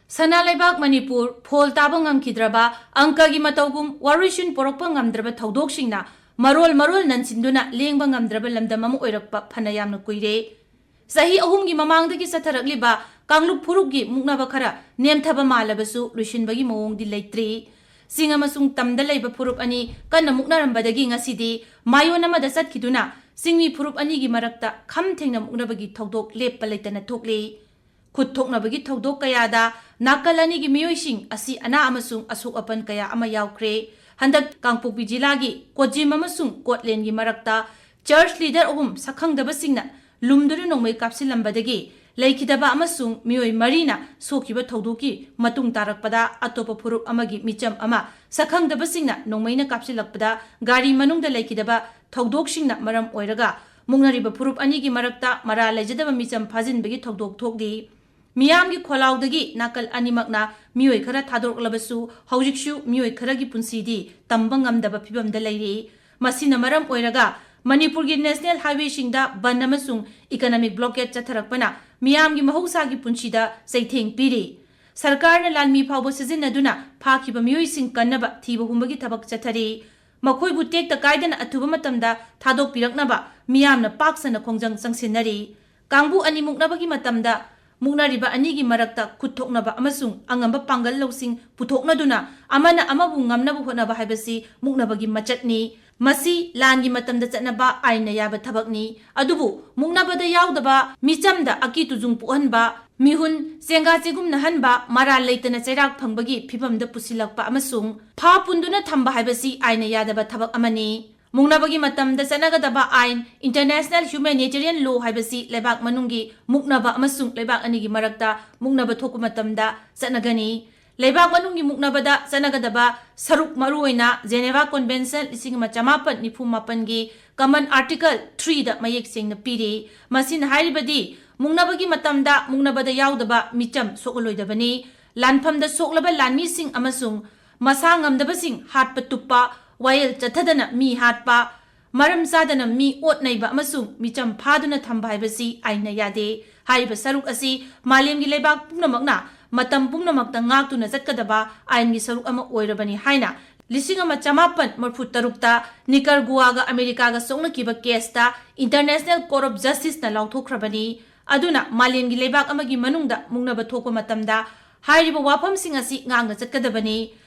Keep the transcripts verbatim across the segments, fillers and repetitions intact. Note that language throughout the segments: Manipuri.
ꯁꯅꯥ ꯂꯩꯕꯥꯛ ꯃꯅꯤꯄꯨꯔ ꯐꯣꯜ ꯇꯥꯕ ꯉꯝꯈꯤꯗ꯭ꯔꯕ, ꯑꯪꯀꯒꯤ ꯃꯇꯧꯒꯨꯝ ꯋꯥꯔꯣꯏꯁꯤꯟ ꯄꯣꯔꯛꯄ ꯉꯝꯗ꯭ꯔꯕ ꯊꯧꯗꯣꯛꯁꯤꯡꯅ ꯃꯔꯣꯜ ꯃꯔꯣꯜ ꯅꯟꯁꯤꯟꯗꯨꯅ ꯂꯦꯡꯕ ꯉꯝꯗ꯭ꯔꯕ ꯂꯝꯗꯝ ꯑꯃ ꯑꯣꯏꯔꯛꯄ ꯐꯅ ꯌꯥꯝꯅ ꯀꯨꯏꯔꯦ꯫ ꯆꯍꯤ ꯑꯍꯨꯝꯒꯤ ꯃꯃꯥꯡꯗꯒꯤ ꯆꯠꯊꯔꯛꯂꯤꯕ ꯀꯥꯡꯂꯨꯞ ꯐꯨꯔꯨꯞꯀꯤ ꯃꯨꯛꯅꯕ ꯈꯔ ꯅꯦꯝꯊꯕ ꯃꯥꯜꯂꯕꯁꯨ ꯂꯣꯏꯁꯤꯟꯕꯒꯤ ꯃꯑꯣꯡꯗꯤ ꯂꯩꯇ꯭ꯔꯤ꯫ ꯆꯤꯡ ꯑꯃꯁꯨꯡ ꯇꯝꯗ ꯂꯩꯕ ꯐꯨꯔꯨꯞ ꯑꯅꯤ ꯀꯟꯅ ꯃꯨꯛꯅꯔꯝꯕꯗꯒꯤ ꯉꯁꯤꯗꯤ ꯃꯥꯏꯑꯣꯟ ꯑꯃꯗ ꯆꯠꯈꯤꯗꯨꯅ ꯆꯤꯡꯃꯤ ꯐꯨꯔꯨꯞ ꯑꯅꯤꯒꯤ ꯃꯔꯛꯇ ꯈꯝ ꯊꯦꯡꯅ ꯃꯨꯛꯅꯕꯒꯤ ꯊꯧꯗꯣꯛ ꯂꯦꯞꯄ ꯂꯩꯇꯅ ꯊꯣꯛꯂꯤ꯫ ꯈꯨꯠ ꯊꯣꯛꯅꯕꯒꯤ ꯊꯧꯗꯣꯛ ꯀꯌꯥꯗ ꯅꯥꯀꯜ ꯑꯅꯤꯒꯤ ꯃꯤꯑꯣꯏꯁꯤꯡ ꯑꯁꯤ ꯑꯅꯥ ꯑꯃꯁꯨꯡ ꯑꯁꯣꯛ ꯑꯄꯟ ꯀꯌꯥ ꯑꯃ ꯌꯥꯎꯈ꯭ꯔꯦ꯫ ꯍꯟꯗꯛ ꯀꯥꯡꯄꯣꯛꯄꯤ ꯖꯤꯂꯥꯒꯤ ꯀꯣꯖꯤꯝ ꯑꯃꯁꯨꯡ ꯀꯣꯠꯂꯦꯟꯒꯤ ꯃꯔꯛꯇ ꯆꯔꯆ ꯂꯤꯗꯔ ꯑꯍꯨꯝ ꯁꯛꯈꯪꯗꯕꯁꯤꯡꯅ ꯂꯨꯝꯗꯨꯅ ꯅꯣꯡꯃꯩ ꯀꯥꯞꯁꯤꯜꯂꯝꯕꯗꯒꯤ ꯂꯩꯈꯤꯗꯕ ꯑꯃꯁꯨꯡ ꯃꯤꯑꯣꯏ ꯃꯔꯤꯅ ꯁꯣꯛꯈꯤꯕ ꯊꯧꯗꯣꯛꯀꯤ ꯃꯇꯨꯡ ꯇꯥꯔꯛꯄꯗ ꯑꯇꯣꯞꯄ ꯐꯨꯔꯨꯞ ꯑꯃꯒꯤ ꯃꯤꯆꯝ ꯑꯃ ꯁꯛꯈꯪꯗꯕꯁꯤꯡꯅ ꯅꯣꯡꯃꯩꯅ ꯀꯥꯞꯁꯤꯜꯂꯛꯄꯗ ꯒꯥꯔꯤ ꯃꯅꯨꯡꯗ ꯂꯩꯈꯤꯗꯕ ꯊꯧꯗꯣꯛꯁꯤꯡꯅ ꯃꯔꯝ ꯑꯣꯏꯔꯒ ꯃꯨꯛꯅꯔꯤꯕ ꯐꯨꯔꯨꯞ ꯑꯅꯤꯒꯤ ꯃꯔꯛꯇ ꯃꯔꯥꯜ ꯂꯩꯖꯗꯕ ꯃꯤꯆꯝ ꯐꯥꯖꯤꯟꯕꯒꯤ ꯊꯧꯗꯣꯛ ꯊꯣꯛꯂꯤ꯫ ꯃꯤꯌꯥꯝꯒꯤ ꯈꯣꯜꯂꯥꯎꯗꯒꯤ ꯅꯥꯀꯜ ꯑꯅꯤꯃꯛꯅ ꯃꯤꯑꯣꯏ ꯈꯔ ꯊꯥꯗꯣꯔꯛꯂꯕꯁꯨ ꯍꯧꯖꯤꯛꯁꯨ ꯃꯤꯑꯣꯏ ꯈꯔꯒꯤ ꯄꯨꯟꯁꯤꯗꯤ ꯇꯝꯕ ꯉꯝꯗꯕ ꯐꯤꯕꯝꯗ ꯂꯩꯔꯤ꯫ ꯃꯁꯤꯅ ꯃꯔꯝ ꯑꯣꯏꯔꯒ ꯃꯅꯤꯄꯨꯔꯒꯤ ꯅꯦꯁꯅꯦꯜ ꯍꯥꯏꯋꯦꯁꯤꯡꯗ ꯕꯟ ꯑꯃꯁꯨꯡ ꯏꯀꯅꯣꯃꯤꯛ ꯕ꯭ꯂꯣꯀꯦꯠ ꯆꯠꯊꯔꯛꯄꯅ ꯃꯤꯌꯥꯝꯒꯤ ꯃꯍꯧꯁꯥꯒꯤ ꯄꯨꯟꯁꯤꯗ ꯆꯩꯊꯦꯡ ꯄꯤꯔꯤ꯫ ꯁꯔꯀꯥꯔꯅ ꯂꯥꯟꯃꯤ ꯐꯥꯎꯕ ꯁꯤꯖꯤꯟꯅꯗꯨꯅ ꯐꯥꯈꯤꯕ ꯃꯤꯑꯣꯏꯁꯤꯡ ꯀꯟꯅꯕ ꯊꯤꯕ ꯍꯨꯝꯕꯒꯤ ꯊꯕꯛ ꯆꯠꯊꯔꯤ꯫ ꯃꯈꯣꯏꯕꯨ ꯇꯦꯛꯇ ꯀꯥꯏꯗꯅ ꯑꯊꯨꯕ ꯃꯇꯝꯗ ꯊꯥꯗꯣꯛꯄꯤꯔꯛꯅꯕ ꯃꯤꯌꯥꯝꯅ ꯄꯥꯛ ꯁꯟꯅ ꯈꯣꯡꯖꯪ ꯆꯪꯁꯤꯟꯅꯔꯤ꯫ ꯀꯥꯡꯕꯨ ꯑꯅꯤ ꯃꯨꯛꯅꯕꯒꯤ ꯃꯇꯝꯗ ꯃꯨꯛꯅꯔꯤꯕ ꯑꯅꯤꯒꯤ ꯃꯔꯛꯇ ꯈꯨꯠ ꯊꯣꯛꯅꯕ ꯑꯃꯁꯨꯡ ꯑꯉꯝꯕ ꯄꯥꯡꯒꯜ ꯂꯧꯁꯤꯡ ꯄꯨꯊꯣꯛꯅꯗꯨꯅ ꯑꯃꯅ ꯑꯃꯕꯨ ꯉꯝꯅꯕ ꯍꯣꯠꯅꯕ ꯍꯥꯏꯕꯁꯤ ꯃꯨꯛꯅꯕꯒꯤ ꯃꯆꯠꯅꯤ꯫ ꯃꯁꯤ ꯂꯥꯟꯒꯤ ꯃꯇꯝꯗ ꯆꯠꯅꯕ ꯑꯥꯏꯟꯅ ꯌꯥꯕ ꯊꯕꯛꯅꯤ꯫ ꯑꯗꯨꯕꯨ ꯃꯨꯛꯅꯕꯗ ꯌꯥꯎꯗꯕ ꯃꯤꯆꯝꯗ ꯑꯀꯤ ꯇꯨꯖꯨꯡ ꯄꯣꯛꯍꯟꯕ, ꯃꯤꯍꯨꯟ ꯆꯦꯡꯒꯥ ꯆꯦꯒꯨꯝꯅꯍꯟꯕ, ꯃꯔꯥꯜ ꯂꯩꯇꯅ ꯆꯩꯔꯥꯛ ꯐꯪꯕꯒꯤ ꯐꯤꯚꯝꯗ ꯄꯨꯁꯤꯜꯂꯛꯄ ꯑꯃꯁꯨꯡ ꯐꯥ ꯄꯨꯟꯗꯨꯅ ꯊꯝꯕ ꯍꯥꯏꯕꯁꯤ ꯑꯥꯏꯟꯅ ꯌꯥꯗꯕ ꯊꯕꯛ ꯑꯃꯅꯤ꯫ ꯃꯨꯛꯅꯕꯒꯤ ꯃꯇꯝꯗ ꯆꯠꯅꯒꯗꯕ ꯑꯥꯏꯟ, International Humanitarian Law ꯍꯥꯏꯕꯁꯤ ꯂꯩꯕꯥꯛ ꯃꯅꯨꯡꯒꯤ ꯃꯨꯛꯅꯕ ꯑꯃꯁꯨꯡ ꯂꯩꯕꯥꯛ ꯑꯅꯤꯒꯤ ꯃꯔꯛꯇ ꯃꯨꯛꯅꯕ ꯊꯣꯛꯄ ꯃꯇꯝꯗ ꯆꯠꯅꯒꯅꯤ꯫ ꯂꯩꯕꯥꯛ ꯃꯅꯨꯡꯒꯤ ꯃꯨꯛꯅꯕꯗ ꯆꯠꯅꯒꯗꯕ ꯁꯔꯨꯛ, ꯃꯔꯨꯑꯣꯏꯅ Geneva Convention ꯂꯤꯁꯤꯡ ꯑꯃ ꯆꯃꯥꯄꯟ ꯅꯤꯐꯨ ꯃꯥꯄꯟꯒꯤ Common Article three ꯗ ꯃꯌꯦꯛ ꯁꯦꯡꯅ ꯄꯤꯔꯤ꯫ ꯃꯁꯤꯅ ꯍꯥꯏꯔꯤꯕꯗꯤ ꯃꯨꯛꯅꯕꯒꯤ ꯃꯇꯝꯗ ꯃꯨꯛꯅꯕꯗ ꯌꯥꯎꯗꯕ ꯃꯤꯆꯝ ꯁꯣꯛꯍꯜꯂꯣꯏꯗꯕꯅꯤ꯫ ꯂꯥꯟꯐꯝꯗ ꯁꯣꯛꯂꯕ ꯂꯥꯟꯃꯤꯁꯤꯡ ꯑꯃꯁꯨꯡ ꯃꯁꯥ ꯉꯝꯗꯕꯁꯤꯡ ꯍꯥꯠꯄ ꯇꯨꯞꯄ, ꯋꯥꯌꯦꯜ ꯆꯠꯊꯗꯅ ꯃꯤ ꯍꯥꯠꯄ, ꯃꯔꯝ ꯆꯥꯗꯅ ꯃꯤ ꯑꯣꯠ ꯅꯩꯕ ꯑꯃꯁꯨꯡ ꯃꯤꯆꯝ ꯐꯥꯗꯨꯅ ꯊꯝꯕ ꯍꯥꯏꯕꯁꯤ ꯑꯥꯏꯟꯅ ꯌꯥꯗꯦ꯫ ꯍꯥꯏꯔꯤꯕ ꯁꯔꯨꯛ ꯑꯁꯤ ꯃꯥꯂꯦꯝꯒꯤ ꯂꯩꯕꯥꯛ ꯄꯨꯝꯅꯃꯛꯅ ꯃꯇꯝ ꯄꯨꯝꯅꯃꯛꯇ ꯉꯥꯛꯇꯨꯅ ꯆꯠꯀꯗꯕ ꯑꯥꯏꯟꯒꯤ ꯁꯔꯨꯛ ꯑꯃ ꯑꯣꯏꯔꯕꯅꯤ ꯍꯥꯏꯅ ꯂꯤꯁꯤꯡ ꯑꯃ ꯆꯃꯥꯄꯟ ꯃꯔꯤꯐꯨ ꯇꯔꯨꯛꯇ ꯅꯤꯀꯔꯒꯨꯋꯥꯒ ꯑꯃꯦꯔꯤꯀꯥꯒ ꯁꯣꯛꯅꯈꯤꯕ ꯀꯦꯁꯇ International Court of Justiceꯅ ꯂꯥꯎꯊꯣꯛꯈ꯭ꯔꯕꯅꯤ꯫ ꯑꯗꯨꯅ ꯃꯥꯂꯦꯝꯒꯤ ꯂꯩꯕꯥꯛ ꯑꯃꯒꯤ ꯃꯅꯨꯡꯗ ꯃꯨꯛꯅꯕ ꯊꯣꯛꯄ ꯃꯇꯝꯗ ꯍꯥꯏꯔꯤꯕ ꯋꯥꯐꯝꯁꯤꯡ ꯑꯁꯤ ꯉꯥꯛꯅ ꯆꯠꯀꯗꯕꯅꯤ꯫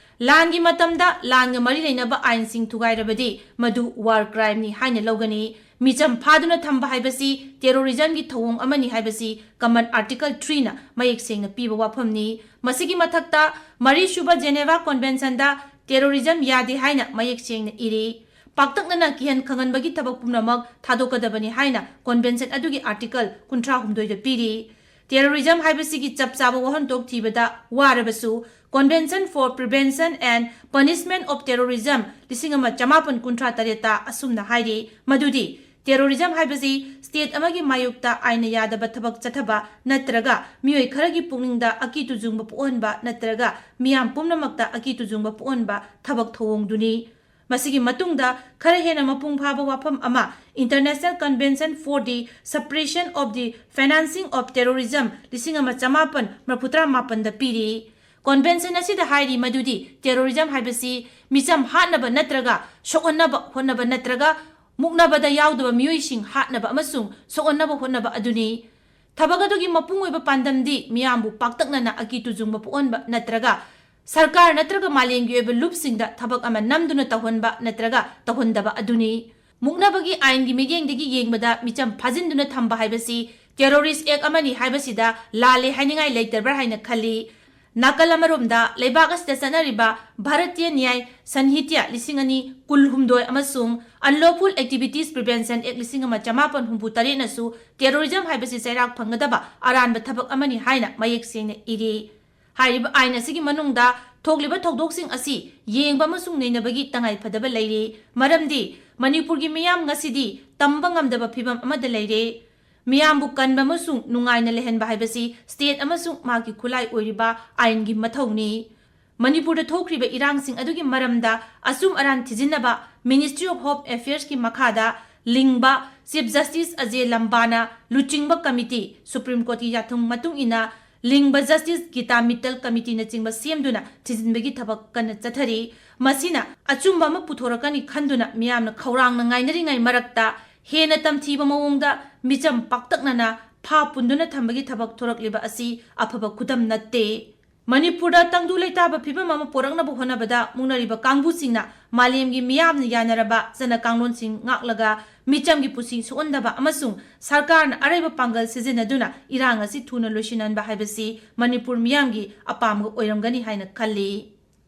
ꯂꯥꯟꯒꯤ ꯃꯇꯝꯗ ꯂꯥꯟꯒ ꯃꯔꯤ ꯂꯩꯅꯕ ꯑꯥꯏꯟꯁꯤꯡ ꯊꯨꯒꯥꯏꯔꯕꯗꯤ ꯃꯗꯨ war crimeꯅꯤ ꯍꯥꯏꯅ ꯂꯧꯒꯅꯤ꯫ ꯃꯤꯆꯝ ꯐꯥꯗꯨꯅ ꯊꯝꯕ ꯍꯥꯏꯕꯁꯤ terrorismꯒꯤ ꯊꯧꯑꯣꯡ ꯑꯃꯅꯤ ꯍꯥꯏꯕꯁꯤ Common Article threeꯅ ꯃꯌꯦꯛ ꯁꯦꯡꯅ ꯄꯤꯕ ꯋꯥꯐꯝꯅꯤ꯫ ꯃꯁꯤꯒꯤ ꯃꯊꯛꯇ, ꯃꯔꯤꯁꯨꯕ Geneva Conventionꯗ terrorism ꯌꯥꯗꯦ ꯍꯥꯏꯅ ꯃꯌꯦꯛ ꯁꯦꯡꯅ ꯏꯔꯤ꯫ ꯄꯥꯛꯇꯛꯅꯅ ꯀꯤꯍꯟ ꯈꯪꯍꯟꯕꯒꯤ ꯊꯕꯛ ꯄꯨꯝꯅꯃꯛ ꯊꯥꯗꯣꯛꯀꯗꯕꯅꯤ ꯍꯥꯏꯅ Convention ꯑꯗꯨꯒꯤ Article ꯀꯨꯟꯊ꯭ꯔꯥ ꯍꯨꯝꯗꯣꯏꯗ ꯄꯤꯔꯤ꯫ Terrorism ꯍꯥꯏꯕꯁꯤꯒꯤ ꯆꯞ ꯆꯥꯕ ꯋꯥꯍꯟꯊꯣꯛ ꯊꯤꯕꯗ ꯋꯥꯔꯕꯁꯨ, Convention for Prevention and Punishment of Terrorism ꯂꯤꯁꯤꯡ ꯑꯃ ꯆꯃꯥꯄꯟ ꯀꯨꯟꯊ꯭ꯔꯥ ꯇꯔꯦꯠꯇ ꯑꯁꯨꯝꯅ ꯍꯥꯏꯔꯤ ꯃꯗꯨꯗꯤ, terrorism ꯍꯥꯏꯕꯁꯤ state ꯑꯃꯒꯤ ꯃꯥꯌꯣꯛꯇ ꯑꯥꯏꯟꯅ ꯌꯥꯗꯕ ꯊꯕꯛ ꯆꯠꯊꯕ ꯅꯠꯇ꯭ꯔꯒ ꯃꯤꯑꯣꯏ ꯈꯔꯒꯤ ꯄꯨꯛꯅꯤꯡꯗ ꯑꯀꯤ ꯇꯨꯖꯨꯡꯕ ꯄꯣꯛꯍꯟꯕ ꯅꯠꯇ꯭ꯔꯒ ꯃꯤꯌꯥꯝ ꯄꯨꯝꯅꯃꯛꯇ ꯑꯀꯤ ꯇꯨꯖꯨꯡꯕ ꯄꯣꯛꯍꯟꯕ ꯊꯕꯛ ꯊꯧꯑꯣꯡꯗꯨꯅꯤ꯫ ꯃꯁꯤꯒꯤ ꯃꯇꯨꯡꯗ ꯈꯔ ꯍꯦꯟꯅ ꯃꯄꯨꯡ ꯐꯥꯕ ꯋꯥꯐꯝ ꯑꯃ, International Convention for the Suppression of the Financing of Terrorism ꯂꯤꯁꯤꯡ ꯑꯃ ꯆꯃꯥꯄꯟ ꯃꯔꯤꯐꯨꯇꯔꯥ ꯃꯥꯄꯟꯗ ꯄꯤꯔꯤ꯫ Convention ꯑꯁꯤꯗ ꯍꯥꯏꯔꯤ ꯃꯗꯨꯗꯤ terrorism ꯍꯥꯏꯕꯁꯤ ꯃꯤꯆꯝ ꯍꯥꯠꯅꯕ ꯅꯠꯇ꯭ꯔꯒ ꯁꯣꯛꯍꯟꯅꯕ ꯍꯣꯠꯅꯕ ꯅꯠꯇ꯭ꯔꯒ ꯃꯨꯛꯅꯕꯗ ꯌꯥꯎꯗꯕ ꯃꯤꯑꯣꯏꯁꯤꯡ ꯍꯥꯠꯅꯕ ꯑꯃꯁꯨꯡ ꯁꯣꯛꯍꯟꯅꯕ ꯍꯣꯠꯅꯕ ꯑꯗꯨꯅꯤ꯫ ꯊꯕꯛ ꯑꯗꯨꯒꯤ ꯃꯄꯨꯡ ꯑꯣꯏꯕ ꯄꯥꯟꯗꯝꯗꯤ ꯃꯤꯌꯥꯝꯕꯨ ꯄꯥꯛꯇꯛꯅꯅ ꯑꯀꯤ ꯇꯨꯖꯨꯡꯕ ꯄꯣꯛꯍꯟꯕ ꯅꯠꯇ꯭ꯔꯒ ꯁꯔꯀꯥꯔ ꯅꯠꯇ꯭ꯔꯒ ꯃꯥꯂꯦꯝꯒꯤ ꯑꯣꯏꯕ ꯂꯨꯞꯁꯤꯡꯗ ꯊꯕꯛ ꯑꯃ ꯅꯝꯗꯨꯅ ꯇꯧꯍꯟꯕ ꯅꯠꯇ꯭ꯔꯒ ꯇꯧꯍꯟꯗꯕ ꯑꯗꯨꯅꯤ꯫ ꯃꯨꯛꯅꯕꯒꯤ ꯑꯥꯏꯟꯒꯤ ꯃꯤꯠꯌꯦꯡꯗꯒꯤ ꯌꯦꯡꯕꯗ ꯃꯤꯆꯝ ꯐꯥꯖꯤꯟꯗꯨꯅ ꯊꯝꯕ ꯍꯥꯏꯕꯁꯤ terrorist act ꯑꯃꯅꯤ ꯍꯥꯏꯕꯁꯤꯗ ꯂꯥꯜꯂꯦ ꯍꯥꯏꯅꯤꯡꯉꯥꯏ ꯂꯩꯇꯕ꯭ꯔꯥ ꯍꯥꯏꯅ ꯈꯜꯂꯤ꯫ ꯅꯥꯀꯜ ꯑꯃꯔꯣꯝꯗ ꯂꯩꯕꯥꯛ ꯑꯁꯤꯗ ꯆꯠꯅꯔꯤꯕ ꯚꯥꯔꯇꯤꯌ ꯅ꯭ꯌꯥꯌ ꯁꯟꯍꯤꯇ꯭ꯌ ꯂꯤꯁꯤꯡ ꯑꯅꯤ ꯀꯨꯟꯍꯨꯝꯗꯣꯏ ꯑꯃꯁꯨꯡ Unlawful Activities Prevention Act ꯂꯤꯁꯤꯡ ꯑꯃ ꯆꯃꯥꯄꯟ ꯍꯨꯝꯐꯨ ꯇꯔꯦꯠꯅꯁꯨ terrorism ꯍꯥꯏꯕꯁꯤ ꯆꯩꯔꯥꯛ ꯐꯪꯒꯗꯕ ꯑꯔꯥꯟꯕ ꯊꯕꯛ ꯑꯃꯅꯤ ꯍꯥꯏꯅ ꯃꯌꯦꯛ ꯁꯦꯡꯅ ꯏꯔꯤ꯫ ꯍꯥꯏꯔꯤꯕ ꯑꯥꯏꯟ ꯑꯁꯤꯒꯤ ꯃꯅꯨꯡꯗ ꯊꯣꯛꯂꯤꯕ ꯊꯧꯗꯣꯛꯁꯤꯡ ꯑꯁꯤ ꯌꯦꯡꯕ ꯑꯃꯁꯨꯡ ꯅꯩꯅꯕꯒꯤ ꯇꯉꯥꯏ ꯐꯗꯕ ꯂꯩꯔꯤ꯫ ꯃꯔꯝꯗꯤ ꯃꯅꯤꯄꯨꯔꯒꯤ ꯃꯤꯌꯥꯝ ꯉꯁꯤꯗꯤ ꯇꯝꯕ ꯉꯝꯗꯕ ꯐꯤꯕꯝ ꯑꯃꯗ ꯂꯩꯔꯦ꯫ ꯃꯤꯌꯥꯝꯕꯨ ꯀꯟꯕ ꯑꯃꯁꯨꯡ ꯅꯨꯡꯉꯥꯏꯅ ꯂꯩꯍꯟꯕ ꯍꯥꯏꯕꯁꯤ state ꯑꯃꯁꯨꯡ ꯃꯍꯥꯛꯀꯤ ꯈꯨꯠꯂꯥꯏ ꯑꯣꯏꯔꯤꯕ ꯑꯥꯏꯟꯒꯤ ꯃꯊꯧꯅꯤ꯫ ꯃꯅꯤꯄꯨꯔꯗ ꯊꯣꯛꯈ꯭ꯔꯤꯕ ꯏꯔꯥꯡꯁꯤꯡ ꯑꯗꯨꯒꯤ ꯃꯔꯝꯗ ꯑꯆꯨꯝ ꯑꯔꯥꯟ ꯊꯤꯖꯤꯟꯅꯕ Ministry of Home Affairsꯀꯤ ꯃꯈꯥꯗ ꯂꯤꯡꯕ Chief Justice ꯑꯖꯦ ꯂꯝꯕꯥꯅ ꯂꯨꯆꯤꯡꯕ committee, Supreme Courtꯀꯤ ꯌꯥꯊꯪ ꯃꯇꯨꯡ ꯏꯟꯅ ꯂꯤꯡꯕ ꯖꯁꯇꯤꯁ ꯒꯤꯇꯥ ꯃꯤꯠꯇꯜ ꯀꯃꯤꯇꯤꯅꯆꯤꯡꯕ ꯁꯦꯝꯗꯨꯅ ꯊꯤꯖꯤꯟꯕꯒꯤ ꯊꯕꯛ ꯀꯟꯅ ꯆꯠꯊꯔꯤ꯫ ꯃꯁꯤꯅ ꯑꯆꯨꯝꯕ ꯑꯃ ꯄꯨꯊꯣꯔꯛꯀꯅꯤ ꯈꯟꯗꯨꯅ ꯃꯤꯌꯥꯝꯅ ꯈꯧꯔꯥꯡꯅ ꯉꯥꯏꯅꯔꯤꯉꯩ ꯃꯔꯛꯇ ꯍꯦꯟꯅ ꯇꯝꯊꯤꯕ ꯃꯑꯣꯡꯗ ꯃꯤꯆꯝ ꯄꯥꯛꯇꯛꯅꯅ ꯐꯥ ꯄꯨꯟꯗꯨꯅ ꯊꯝꯕꯒꯤ ꯊꯕꯛ ꯊꯣꯔꯛꯂꯤꯕ ꯑꯁꯤ ꯑꯐꯕ ꯈꯨꯗꯝ ꯅꯠꯇꯦ꯫ ꯃꯅꯤꯄꯨꯔꯗ ꯇꯪꯗꯨ ꯂꯩꯇꯥꯕ ꯐꯤꯕꯝ ꯑꯃ ꯄꯣꯔꯛꯅꯕ ꯍꯣꯠꯅꯕꯗ ꯃꯨꯛꯅꯔꯤꯕ ꯀꯥꯡꯕꯨꯁꯤꯡꯅ ꯃꯥꯂꯦꯝꯒꯤ ꯃꯤꯌꯥꯝꯅ ꯌꯥꯅꯔꯕ ꯆꯠꯅ ꯀꯥꯡꯂꯣꯟꯁꯤꯡ ꯉꯥꯛꯂꯒ ꯃꯤꯆꯝꯒꯤ ꯄꯨꯟꯁꯤ ꯁꯣꯛꯍꯟꯗꯕ ꯑꯃꯁꯨꯡ ꯁꯔꯀꯥꯔꯅ ꯑꯔꯩꯕ ꯄꯥꯡꯒꯜ ꯁꯤꯖꯤꯟꯅꯗꯨꯅ ꯏꯔꯥꯡ ꯑꯁꯤ ꯊꯨꯅ ꯂꯣꯏꯁꯤꯟꯍꯟꯕ ꯍꯥꯏꯕꯁꯤ ꯃꯅꯤꯄꯨꯔ ꯃꯤꯌꯥꯝꯒꯤ ꯑꯄꯥꯝꯕ ꯑꯣꯏꯔꯝꯒꯅꯤ ꯍꯥꯏꯅ ꯈꯜꯂꯤ꯫